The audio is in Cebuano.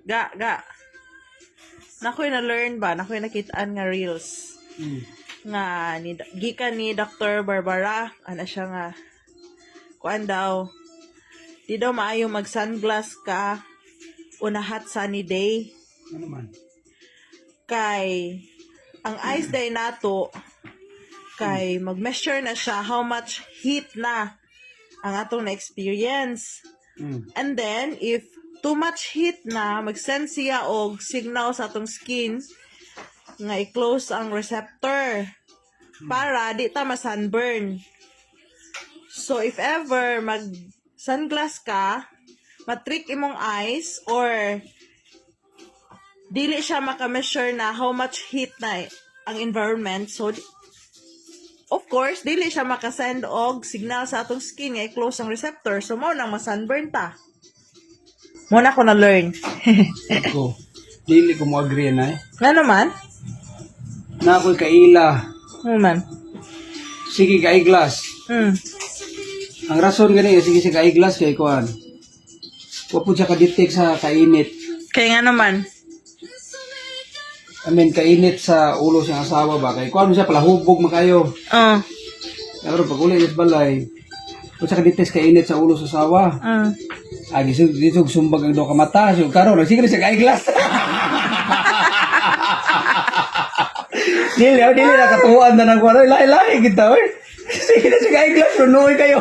Ga, ga. Nakoy na learn ba? Nakoy nakitaan nga reels. Nga ni gikan ni Dr. Barbara, ana siya nga kuan daw. Di daw maayo mag sunglass ka on a hot sunny day Ano man? Kay ang eyes day nato kay mag-measure na siya how much heat na ang atong na-experience. And then, if too much heat na, mag-send siya og signal sa atong skin nga i-close ang receptor para di ta ma-sunburn. So, if ever mag sunglass ka, matrick imong eyes or dili siya maka-measure na how much heat na ang environment. So, of course, dili siya makasend og signal sa atong skin nga i-close ang receptor. So, mao nang ma-sunburn ta. Mao na ko na-learn. Ako. Dili ko mo agree na eh. Nga naman? Na ako'y kaila. Ano man? Sige ka eyeglass. Ang rason gani sige siya ka eyeglass kay kuan. Wa pud siya ka-detect sa kainit. Kaya nga naman. I mean, kainit sa ulo siyang asawa ba kay kuan mo siya palahubog man kayo. Pero pag uli sa balay, wa siya ka-detect kainit sa ulo sa asawa. Ah, gisug gisug sumbag ang duha ka mata. So karon sige na siya ka eyeglass. Dili, oh, dili na katuan na nang kuan. Lahi-lahi kita, oy. Sige na siya ka eyeglass, runoy kayo.